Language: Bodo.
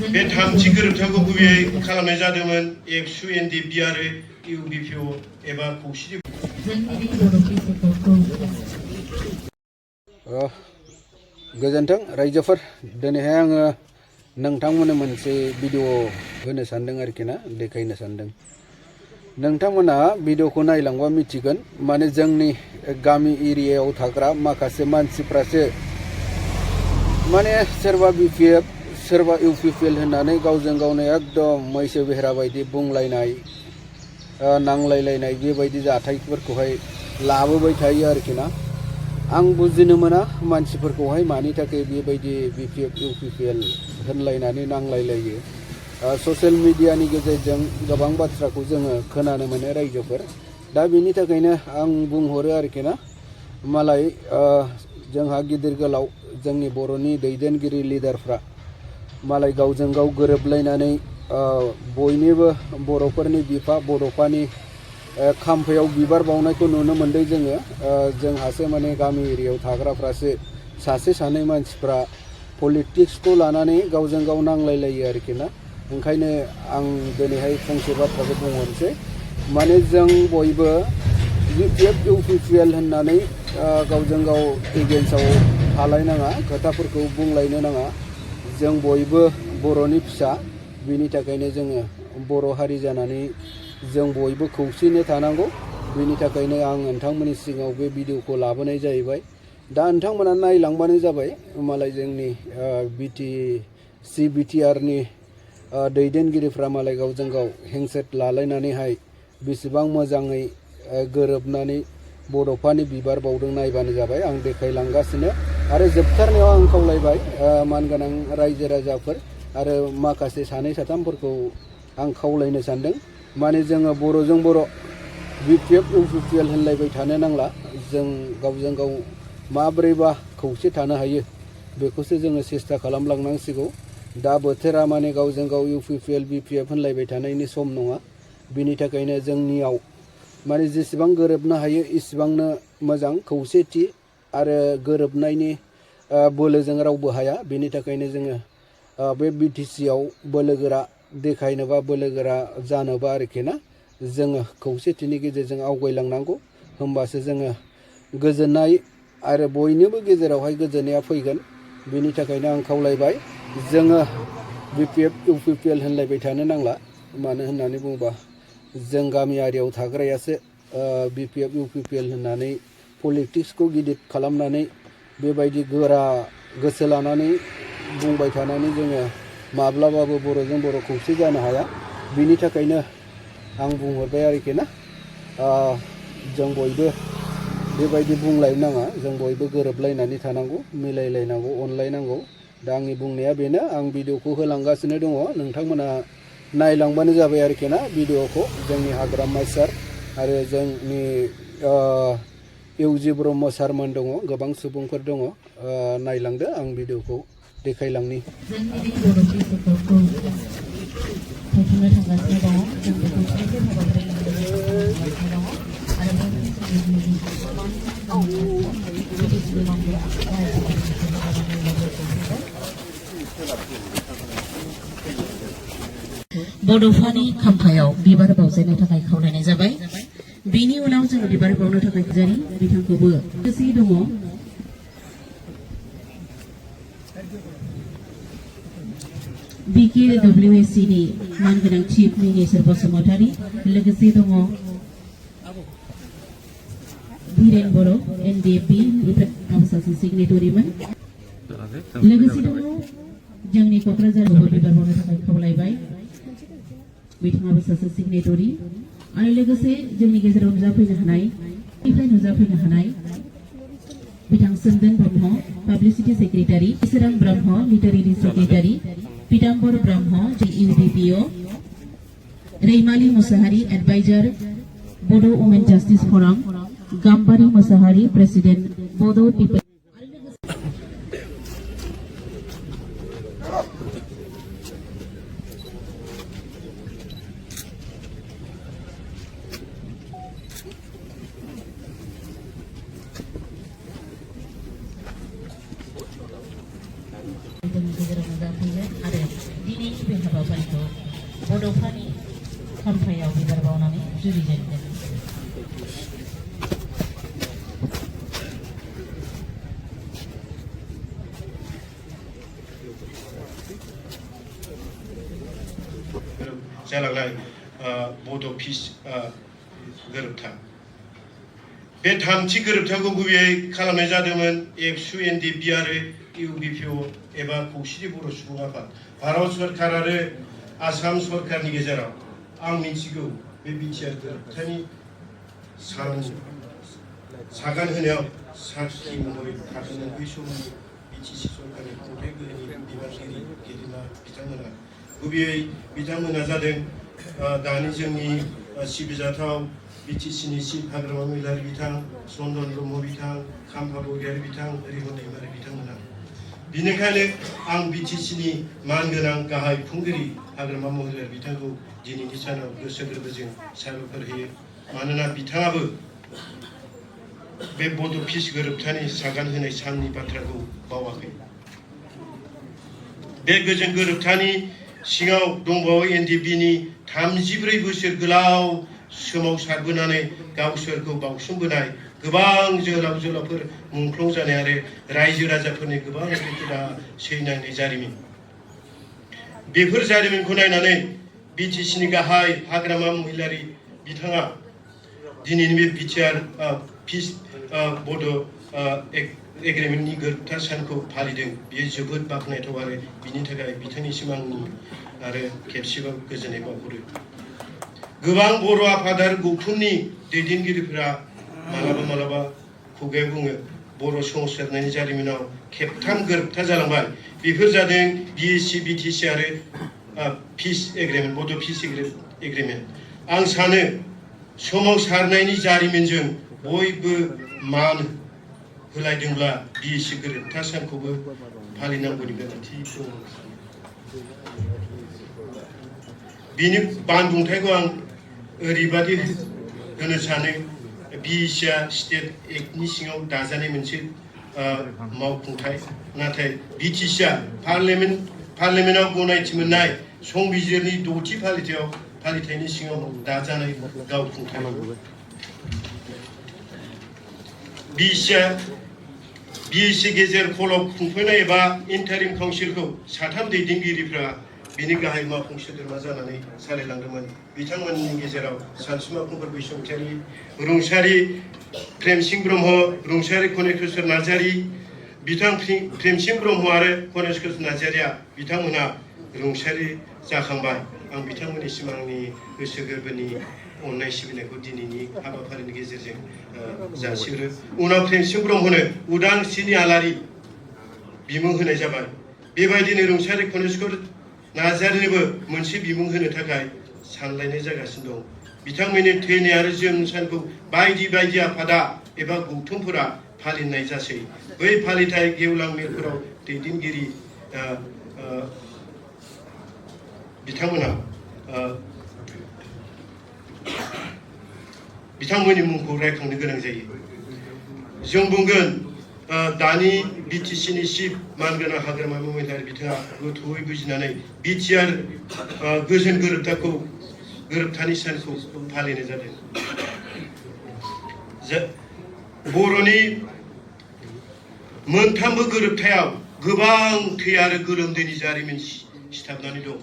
बे थामथि गोरोबथाखौ गुबैयै खालामनाय जादोंमोन एबसु एनडिपि आरो इउबिपिअ एबा खौसेथि गोजोन्थों रायजोफोर दिनैहाय आङो नोंथांमोननो मोनसे भिडिअ होनो सानदों आरोखि ना देखायनो सानदों नोंथांमोना भिडिअखौ नायलांबा मिथिगोन माने जोंनि गामि एरियायाव थाग्रा माखासे मानसिफ्रासो माने सोरबा बिपिएफ सोरबा इउपिपिएल होननानै गावजों गावनो एकदम मैसो बेहेरा बायदि बुंलायनाय नांलायलायनाय बेबायदि जाथायफोरखौहाय लाबोबाय थायो आरोखि ना आं बुजिनो मोना मानसिफोरखौहाय मानि थाखाय बेबायदि बिपिएफ इउपिपिएल होनलायनानै नांलायलायो ससियेल मिडियानि गेजेरजों गोबां बाथ्राखौ जोङो खोनानो मोनो रायजोफोर दा बेनि थाखायनो आं बुंहरो आरोखि ना मालाय जोंहा गिदिर गोलाव जोंनि बर'नि दैदेनगिरि लिडारफ्रा मालाय गावजों गाव गोरोबलायनानै बयनिबो बर'फोरनि बिफा बड'फानि खाम्फायाव बिबार बावनायखौ नुनो मोन्दों जोङो जोंहासो माने गामि एरियायाव थाग्राफ्रासो सासे सानै मानसिफ्रा पलिटिक्सखौ लानानै गावजों गाव नांलायलायो आरोखि ना ओंखायनो आं दिनैहाय फंसे बाथ्राखौ बुंहरनोसै माने जों बयबो बिपिएफ इउपिपिएल होननानै गावजों गाव एगेन्स्टआव थालायनाङा खोथाफोरखौ बुंलायनो नाङा जों बयबो बर'नि फिसा बिनि थाखायनो जोङो बर' हारि जानानै जों बयबो खौसेनो थानांगौ बिनि थाखायनो आं नोंथांमोननि सिगाङाव बे भिडिअखौ लाबोनाय जाहैबाय दा नोंथांमोना नायलांबानो जाबाय मालाय जोंनि बिटिआरनि दैदेनगिरिफ्रा मालाय गावजों गाव हेंसेट लालायनानैहाय बेसेबां मोजाङै गोरोबनानै बड'फानि बिबार बावदों नायबानो जाबाय आं देखायलांगासिनो आरो जोबथारनायाव आं खावलायबाय मानगोनां रायजो राजाफोर आरो माखासे सानै साथामफोरखौ आं खावलायनो सानदों माने जोङो बर'जों बर' बिपिएफ इउपिपिएल होनलायबाय थानो नांला जों गावजों गाव माब्रैबा खौसे थानो हायो बेखौसो जोङो सेस्था खालामलांनांसिगौ दा बोथोरा माने गावजों गाव इउपिपिएल बिपिएफ होनलायबाय थानायनि सम नङा बिनि थाखायनो जोंनियाव माने जेसेबां गोरोबनो हायो इसिबांनो मोजां खौसेथि आरो गोरोबनायनि बोलोजों रावबो हाया बिनि थाखायनो जोङो बे बिटिसिआव बोलोगोरा देखायनोबा बोलोगोरा जानोबा आरोखि ना जोङो खौसेथिनि गेजेरजों आवगायलांनांगौ होमबासो जोङो गोजोननाय आरो बयनिबो गेजेरावहाय गोजोननाया फैगोन बिनि थाखायनो आं खावलायबाय जोङो बिपिएफ इउपिपिएल होनलायबाय थानो नांला मानो होननानै बुङोबा जों गामियारियाव थाग्रायासो बिपिएफ इउपिपिएल होननानै पलिटिक्सखौ गिदिर खालामनानै बेबायदि गोरा गोसो लानानै बुंबाय थानानै जोङो माब्लाबाबो बर'जों बर' खौसे जानो हाया बिनि थाखायनो आं बुंहरबाय आरोखि ना जों बयबो बेबायदि बुंलायनो नाङा जों बयबो गोरोबलायनानै थानांगौ मिलायलायनांगौ अनलायनांगौ दा आंनि बुंनाया बेनो आं भिडिअखौ होलांगासिनो दङ नोंथांमोना नायलांबानो जाबाय आरोखि ना भिडिअखौ जोंनि हाग्रामा सार आरो जोंनि इउजि ब्रह्म सारमोन दङ गोबां सुबुंफोर दङ नायलांदो आं भिडिअखौ देखायलांनि बड'फानि खाम्फायाव बिबार बावजायनो थाखाय खावलायनाय जाबाय बिनि उनाव जोङो बिबार बावनो थाखाय जारि बिथांखौबो गोसो दङ BKWACनि मानगोनां चिफ मिनिस्टार बसुमतारी लोगोसे दङ धीरेन बर' एनडिएफबि सासे सिगनेटरिमोन लोगोसे दङ जोंनि क'क्राझारावबो बिबार बावनो थाखाय खावलायबाय बिथाङाबो सासे सिगनेटरि आरो लोगोसे जोंनि गेजेराव नुजाफैनो हानाय बिथां Somdon Brahma publicity secretary Isorang Brahma literary secretary Pitambar Brahma इउडिपिअ Raimali Musahary adviser Boro' women justice forum Gambari Musahary president Boro' people गेजेराव नुजाफैगोन आरो दिनै हाबाफारिखौ बड'फानि खाम्फायाव बिबार बावनानै जुरिजेनदों। जालांनाय बड' पिस गोरोबथा बे थामथि गोरोबथाखौ गुबैयै खालामनाय जादोंमोन एबसु एनडिएफबि आरो इउबिपिअ एबा खौसेथि बर' सुबुं आफाद भारत सरकार आरो आसाम सरकारनि गेजेराव आं मिथिगौ बे बिटिआर गोरोबथानि सागान होनायाव साखि महरै थादोंमोन बै समनि बिटिसि सरकारनि खुंथाय गोहोनि बिबानगिरि गेदेमा बिथांमोना गुबैयै बिथांमोना जादों दानि जोंनि सिबिजाथाव बिटिसिनि चिफ हाग्रामा महिलारि बिथां चन्दन ब्रह्म बिथां खाम्फा बरगयारि बिथां रिमन दैमारि बिथांमोना बिनिखायनो आं बिटिसिनि मानगोनां गाहाय खुंगिरि हाग्रामा महिलारि बिथांखौ दिनैनि सानाव गोसो गोरबोजों साबायखर होयो मानोना बिथाङाबो बे बड' पिस गोरोबथानि सागान होनाय साननि बाथ्राखौ बावाखै। बे गोजोन गोरोबथानि सिङाव दंबावो एनडिएफबिनि 34 बोसोर गोलाव सोमावसारबोनानै गावसोरखौ बाउसोमबोनाय गोबां जोहोलाव जोहोलावफोर मुंख्लं जानाय आरो रायजो राजाफोरनि गोबां खैफोदा सैनांनाय जारिमिन। बेफोर जारिमिनखौ नायनानै बिटिसिनि गाहाय हाग्रामा महिलारि बिथाङा दिनैनि बे बिटिआर पिस बड' एग्रिमेन्टनि गोरोबथा सानखौ फालिदों बेयो जोबोद बाख्नायथाव आरो बिनि थाखाय बिथांनिसिम आंनि आरो खेबसेबाव गोजोननाय बावहरो। गोबां बर' आफाद आरो गौथुमनि दैदेनगिरिफोरा मालाबा खुगायाव बुङो बर' सोमावसारनायनि जारिमिनाव खेबथाम गोरोबथा जालांबाय बेफोर जादों बिएसि बिटिसि आरो पिस एग्रिमेन्ट बड' पिस एग्रिमेन्ट। आं सानो सोमावसारनायनि जारिमिनजों बयबो मान होलायदोंब्ला बिएसि गोरोबथा सानखौबो फालिनांगौनि गोनांथि दङ। बिनि बानबुंथायखौ आं ओरैबादि होनो सानो बिएसिआ स्टेट एक्टनि सिङाव दाजानाय मोनसे मावफुंथाय नाथाय बिटिसिआ पार्लियामेन्टआव गनायथि मोननाय संबिजिरनि 6थि फालिथायनि सिङाव दाजानाय गावखुंथाय। बिएसि गेजेर खलब खुंफैनाय एबा इन्टारिम काउन्सिलखौ 3 दैदेनगिरिफ्रा बिनि गाहाय मावफुं सोद्रोमा जानानै सालायलांदोंमोन। बिथांमोननि गेजेराव सानसुमा कुमार बैसोमुतियारि रुंसारि प्रेमसिं ब्रह्म रुंसारि कनेकेश्वर नार्जारि बिथां प्रेमसिं ब्रह्म आरो कनेकेश्वर नार्जारिया बिथांमोनहा रुंसारि जाखांबाय। आं बिथांमोननिसिम आंनि गोसो गोरबोनि अननाय सिबिनायखौ दिनैनि हाबाफारिनि गेजेरजों जासिहरो। उनाव प्रेमसिं ब्रह्मनो उदांस्रिनि आलारि बिमुं होनाय जाबाय। बेबायदिनो रुंसारि कनेकेश्वर नार्जारिनोबो मोनसे बिमुं होनो थाखाय सानलायनाय जागासिनो दं। बिथांमोननि थैनाय आरो जोनोम सानखौ बायदि आफादा एबा गौथुमफोरा फालिनाय जासै। बै फालिथाय गेवलां मेलफोराव दैदेनगिरि बिथांमोना बिथांमोननि मुंखौ रायखांनो गोनां जायो। जों बुंगोन दानि बिटिसिनि चिफ मानगोनां हाग्रामा महिलारि बिथाङा गोथौयै बुजिनानै बिटिआर गोजोन गोरोबथानि सानखौ फालिनाय जादों। बर'नि मोनथामबो गोरोबथायाव गोबां थै आरो गोलोमदैनि जारिमिन सिथाबनानै दं।